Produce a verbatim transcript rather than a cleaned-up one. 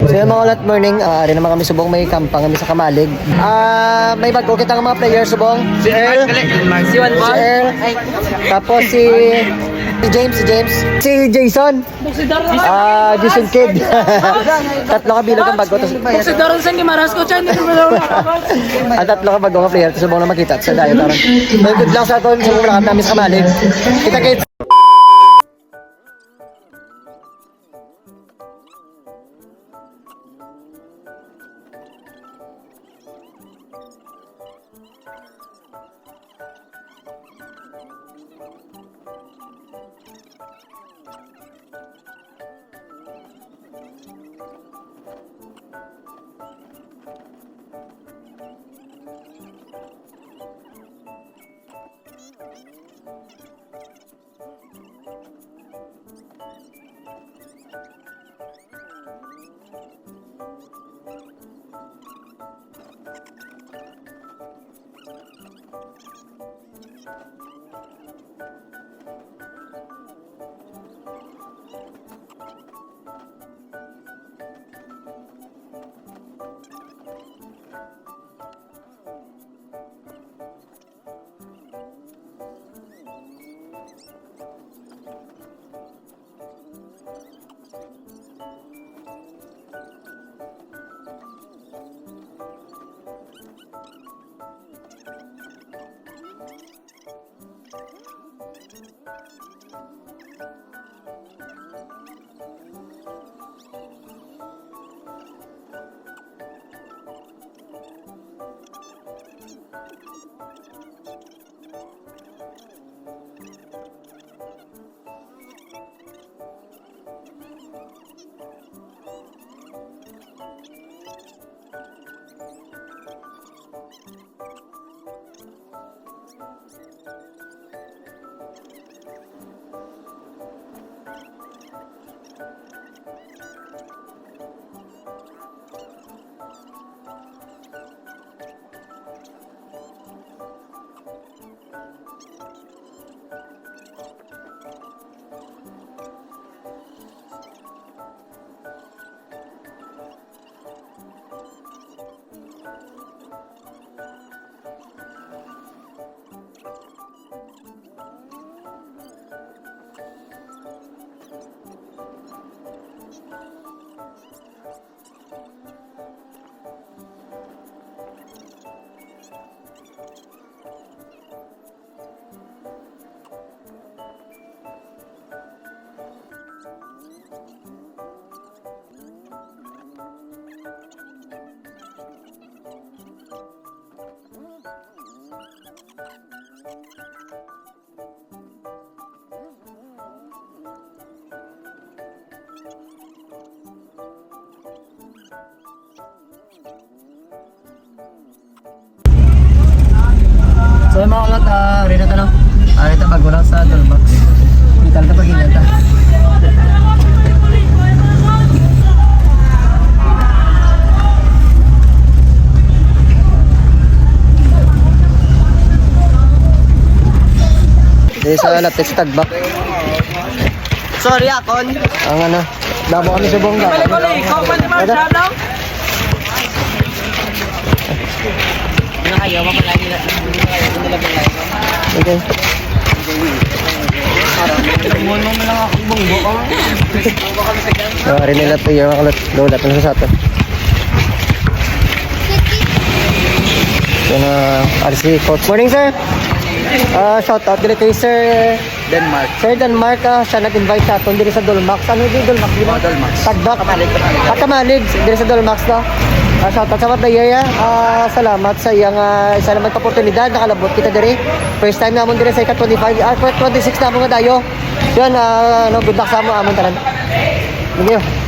So yun, mga kalat, morning. Ah, ari naman kami subong, may camping kami sa Camalig. Ah, may bago kita nga mga players subong. Si Earl. Si Juan. Si Earl. Tapos si, si James, si James. Si Jason. Ah, Jason Kidd. Tatlo ka bilog ang bago. Si Daron sa Guimaras ko, Chan. Ang tatlo ka bago nga player, subong na makita sa dayo, taron. May good luck sa aton, subong na kami sa Camalig. Kita-kits. So, yung mga kalat, ah, rin na tanong. Ah, ito, bago lang sa Dolmax. Kita lang ito pag hinihintay. Di sa lapit sa tagbak. Sorry, akon. Ang ano, damo kami subong. Balik ko lang, ikaw pa naman, Ada? Ano kayo? Mapalagi na. Okay. Ano mo lang ako, bunggo ka. So, ari nila to yung mga kalat. Lola, ito sa ato. Yung, ah, R C Coach. Morning, sir. Ah, shout out dito kay Sir Denmark. Sir Denmark, ah, siya nag-invite sa aton diri sa Dolmax. Ano di Dolmax, di ba? Oh, Dolmax. Tagbak. Kamalig, Kamalig. Ah, Kamalig, diri sa Dolmax, no? Ah, shout out sa Matay, ah. Ah, salamat sa iyang, ah, isa naman ka oportunidad, nakalabot kita diri. First time namon diri sa ika twenty-five, ah, twenty-six namon nga dayo. Yun, ah, no, good luck sa amo, amon tanan. Thank you.